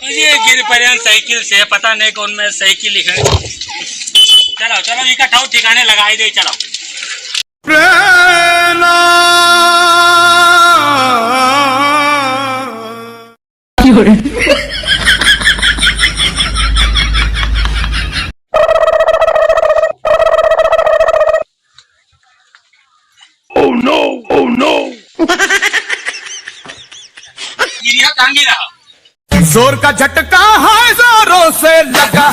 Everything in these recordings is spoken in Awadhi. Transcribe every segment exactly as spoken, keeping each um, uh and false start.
ये गिर पड़े हैं साइकिल से, पता नहीं कौन में साइकिल है। चलो, चलो, इकट्ठा हो, ठिकाने लगाई दे, चलो। प्रेरणा। Oh no! Oh no! गिरिया कांगी रहा। जोर का झटका है, जोरों से लगा,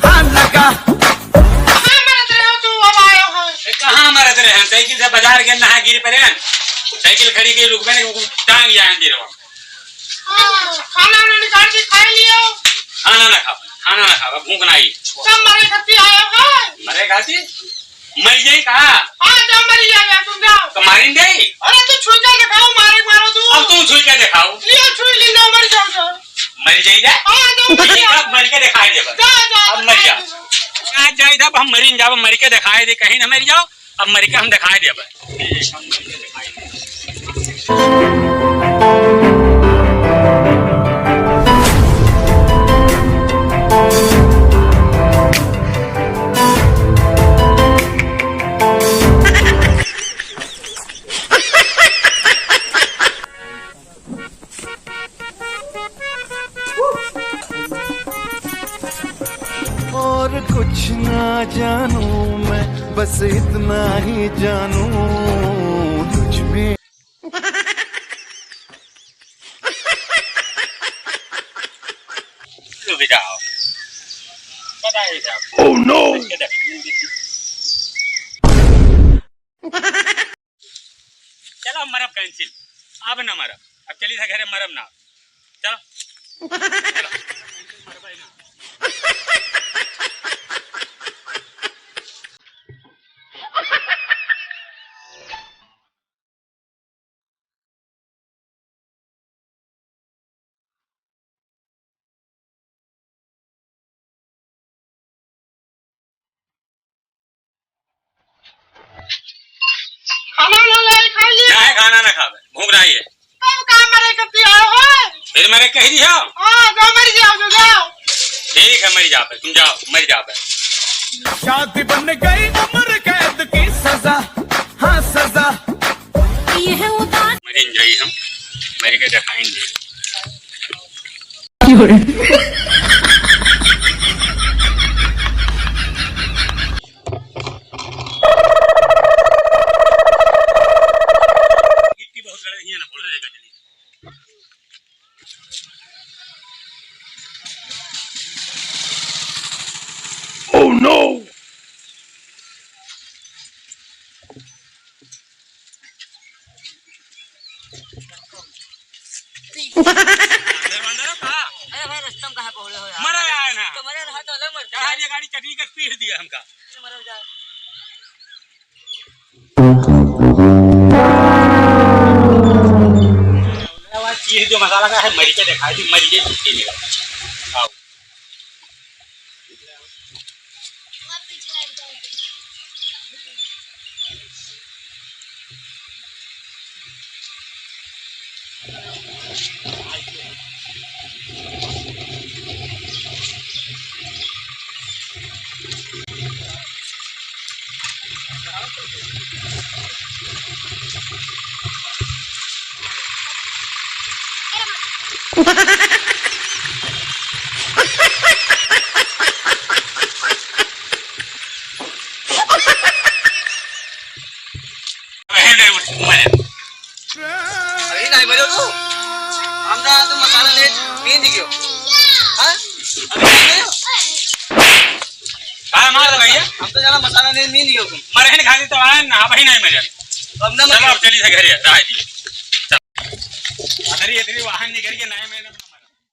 हाँ लगा। कहाँ मरत रहे हो तू, अब आए हो? ए, कहाँ मरत रहे हैं? साइकिल से बाजार गए, नहा गिर पड़े हैं। साइकिल खड़ी की रुकबे नहीं, टांग जाए गिरवा। हाँ, खाना वाना निकाल के खाए लियो। खाना ना खाओ, खाना ना खाओ, भूख ना आई। सब मरे खाती आयो है। मरे खाती? मर जाई का? हाँ, जाओ, मर जाओ यार, तुम जाओ। तो मारिन दे? अरे, तू छुई के दिखाओ, मारे मारो तू। अब तू छुई के दिखाओ। लियो, छुई ले, जाओ, मर जाओ, जाओ। मर जाई जा? हाँ, जाओ, मर जाओ। अब मर के दिखाई देबा। जाओ, जाओ, अब मर जा। जाओ। कहाँ जाई था, अब हम मरिन जाब, मर के दिखाई दे, कहीं ना मर जाओ। अब मर के हम दिखाई देबा। और कुछ ना जानूं मैं, बस इतना ही जानूं, तुझ में। रुक जाओ। पता है क्या? Oh no! चलो, अब मरब cancel, अब ना मरब, अब चली था घरे, मरब ना। चलो। खाना वाना ले खा लिया? नहीं, खाना ना खावे, भूख नहीं है। तब का मरे के पिया हो? फिर मरे कह दी हो? हाँ, जाओ, मर जाओ, जाओ, जाओ। ठीक है, मर जावे, तुम जाओ, मर जावे। शादी बन गई उम्र कैद की सजा, हाँ सजा। ये है उदास। मरिन जाई हम, मर के दिखाएंगे। गिट्टी बहुत गड़े हियाँ ना, बोल रहे हैं, चलिए। Oh no! अरे भाई, रस्ता में कहाँ पहुँचे हो यार? मरा है ना। तो मरे रहा तो अलग मर। चढ़ा दिया गाड़ी, चटनी का पीस दिया हमका। मरो जा। चीर दियो मसाला का है, मरी के दिखाई दी, मरी के छुट्टी निकाल। आओ। अभी नहीं बोलो तू। हम तो, तू मसाला ले पीन दियो। हाँ? अभी नहीं बोलो। मार दो भैया। हम तो जाना मसाला नहीं, नहीं लियो तुम। मरे हैं खाली तो आए ना, अबहीं नहीं मरे। अब ना चलो, मरे। अब चली से घरे, रहा जी। चल। अदरी, अदरी वाहन निकल के नए महीने में।